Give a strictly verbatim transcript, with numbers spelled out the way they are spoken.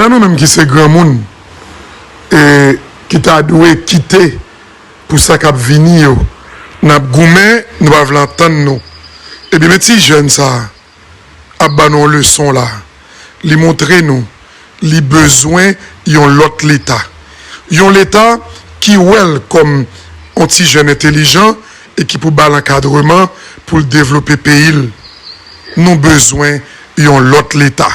Nou menm ki se granmoun, e ki ta dwe kite pou sa k ap vini yo, n ap goumen, nou pa vle antann nou. Ebyen, men ti jèn sa a ap ba nou yon leson la. Li montre nou li bezwen yon lòt Leta. Yon Leta ki wè l kòm yon ti jèn entelijan e ki pou ba l ankadreman pou l devlope peyi l. Nou bezwen yon lòt Leta.